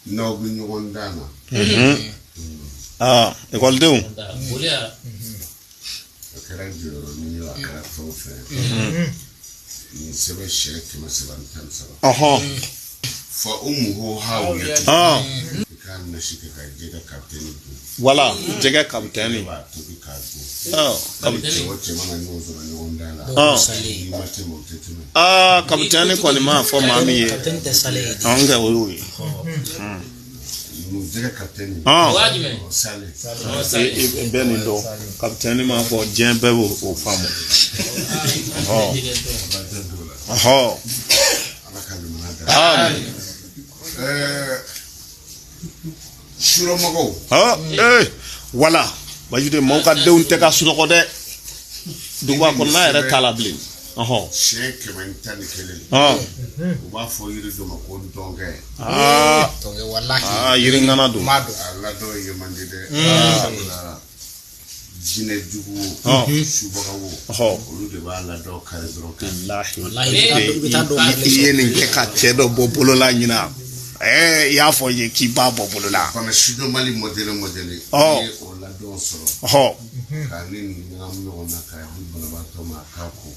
N'aw bɛ ɲɔgɔn dan na. Aa, ekɔlidenw. A kɛra jɔyɔrɔnin ye, a kɛra fɛn o fɛn ye, nin sɛbɛn siɲɛ 313. Fa umuhu hawiyatu. I k'a nasi kɛ ka jɛgɛ kapitɛni dun. Wala jɛgɛ kapitɛni. I b'a tobi k'a dun. Kapitɛni. Cɛ o cɛ mana ɲɔgɔn sɔrɔ ɲɔgɔn dan la, n'i ma tɛmɛ, o tɛ tɛmɛ. Aa, kapitɛni kɔni m'a fɔ maa min ye. Kapitɛni tɛ sale ye. An kɛ o y'o ye. Ninnu jɛgɛ kapitɛni. O sale. I bɛ nin dɔn, kapitɛni m'a fɔ, diɲɛ bɛɛ b'o o faamu. Ba tɛ don o la. Ala ka limaniya da. Surɔmɔgɔw. Ee, wala Bajude, maaw ka denw tɛ ka sunɔgɔ dɛ, duguba kɔnɔna yɛrɛ t'a la bilen. Siɲɛ 111. U b'a fɔ yiri dɔ ma ko ndɔnkɛ. Aa. Tɔnkɛ, walahi. Aa, yiri ŋana don. M'a dɔn. A ladɔn ye man di dɛ. Sabula jinɛ jugu wo, subaga wo, olu de b'a ladɔn kari dɔrɔn kan. Walahi. Walahi, i bɛ taa dɔw I ye nin kɛ ka cɛ dɔ bɔ bolo la ɲina, ɛɛ, i y'a fɔ n ye k'i b'a bɔ bolo la. Fana sidɔnbali mɔdɛli mɔdɛli. I ye o ladɔn sɔrɔ. K'a ni nin ɲagami ɲɔgɔn na k'a di banabaatɔ ma, a k'a ko.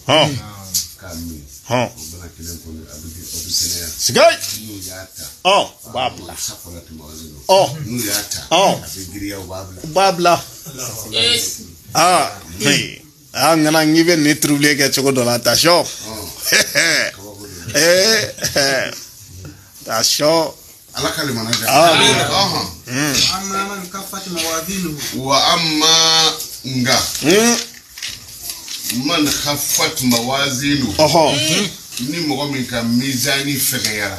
K'a min. O bana kelen kɔni, a bɛ kɛnɛya. Sigay. N'u y'a ta. U b'a bila. Sakola tɛmɛnen don. N'u y'a ta. A bɛ girinya, u b'a bila. U b'a bila. Aa, hey. Aa, ŋana n k'i bɛ nin trouble kɛ cogo dɔ la, attention. Kabako don. Ee, attention. Ala ka limaniya da. Amin. Ɔhɔn. أما من خفت موازينه. Wa amma, nga man khaffat mawazinu, ni mɔgɔ min ka mizani fɛgɛyara,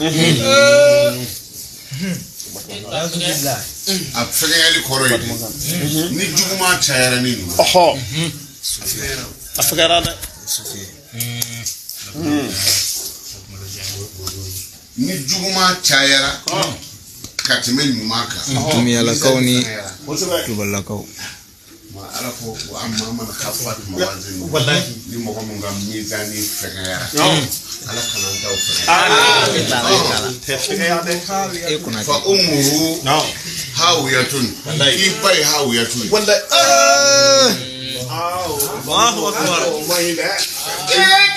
a fɛgɛyali kɔrɔ ye di? Ni juguman cayara ni ɲuman. A fɛgɛyara dɛ. Ni juguman cayara ka tɛmɛ ɲuman kan. Tumiyalakaw ni Fɛgɛyara. Kubalakaw. Ma ala ko wa amma man khaffat mawazinu, ni mɔgɔ min ka mizani fɛgɛyara, ala kana n taw fɛgɛya. Tɛ fɛgɛya dɛ. E kunna. Fa ummuhu hawiyatun, k'i ba ye hawiyatun ye. Wallahi. Allahu akbar. O ma ɲi dɛ.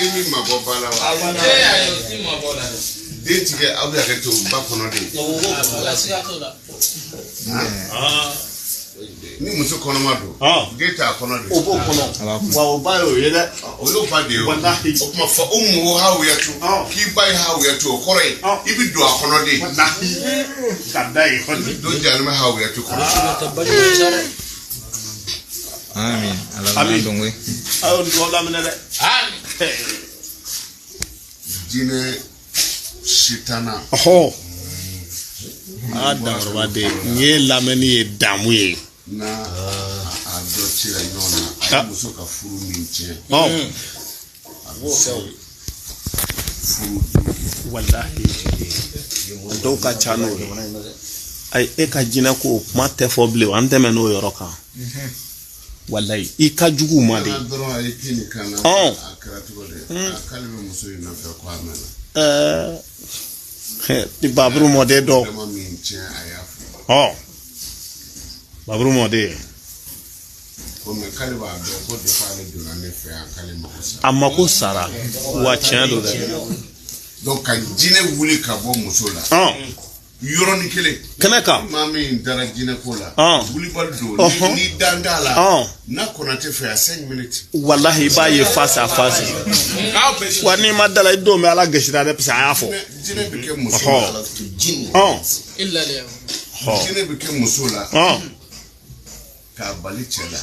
Den min ma bɔ ba la wa, den tigɛ, aw bɛ hakɛ to ba kɔnɔ de. Ni muso kɔnɔma don, den t'a kɔnɔ de. O b'o kɔnɔ. Wa o ba y'o ye dɛ. O y'o ba de ye o. Walahi. O tuma fa ummuhu hawiyatu, k'i ba ye hawiyatu, o kɔrɔ ye i bɛ don a kɔnɔ de. Walahi. Ka da yen kɔni. Don jahanama hawiyatu kɔnɔ. Amin. Ala k'an Amin. dɔn koyi. A y'o dugawu laminɛ dɛ. Jinɛ sitana. Aa, dankɔrɔba den, nin ye lamɛnni ye, damu ye. N'a a dɔ cira ɲɔgɔn na, a ye muso ka furu min tiɲɛ, a bɛ se furu. Walahi, a dɔw ka ca n'o ye. Ayi, e ka jinɛ ko o kuma tɛ fɔ bilen, an tɛmɛ n'o yɔrɔ kan. Walayi, i ka jugu ma de. Kana dɔrɔn a ye kin kan na. A kɛra cogo di? A k'ale bɛ muso in nɔfɛ ko a mɛnna. Ɛɛ, ni baburu mɔden dɔw. Dama min tiɲɛ, a y'a fɔ. Baburu mɔden. Ko mɛ k'ale b'a dɔn ko depi ale donna ne fɛ yan, k'ale mako sara. A mako sara wa, tiɲɛ don dɛ. Donc ka jinɛ wuli ka bɔ muso la yɔrɔnin kelen. Kɛnɛ kan. Maa min dara jinɛ ko la, wulibali don. Ni dan t'a la, n'a kɔnɔ tɛ fɛ yan 5 minutes. Walahi, i b'a ye face à face. Wa n'i ma da la, i don bɛ ala gesira dɛ, parce que a y'a fɔ. Jinɛ bɛ kɛ muso la. Jinɛ bɛ kɛ muso la k'a bali cɛ la.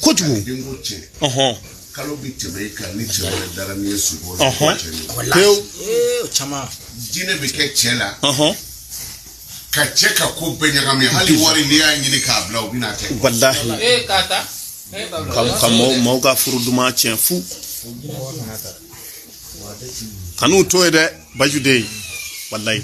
Kojugu. Denko tiɲɛ. Kalo bɛ tɛmɛ i kan, ni cɛ wɛrɛ dara n'i ye suko la, cɛ ni. Pewu. Ee, o caman. Jinɛ bɛ kɛ cɛ la ka cɛ ka ko bɛɛ ɲagami, hali wari n'i y'a ɲini k'a bila, u bɛna kɛ. Walahi, ka maaw ka furu duman tiɲɛ fu. Kan'u to yen dɛ, Bajuden, walayi.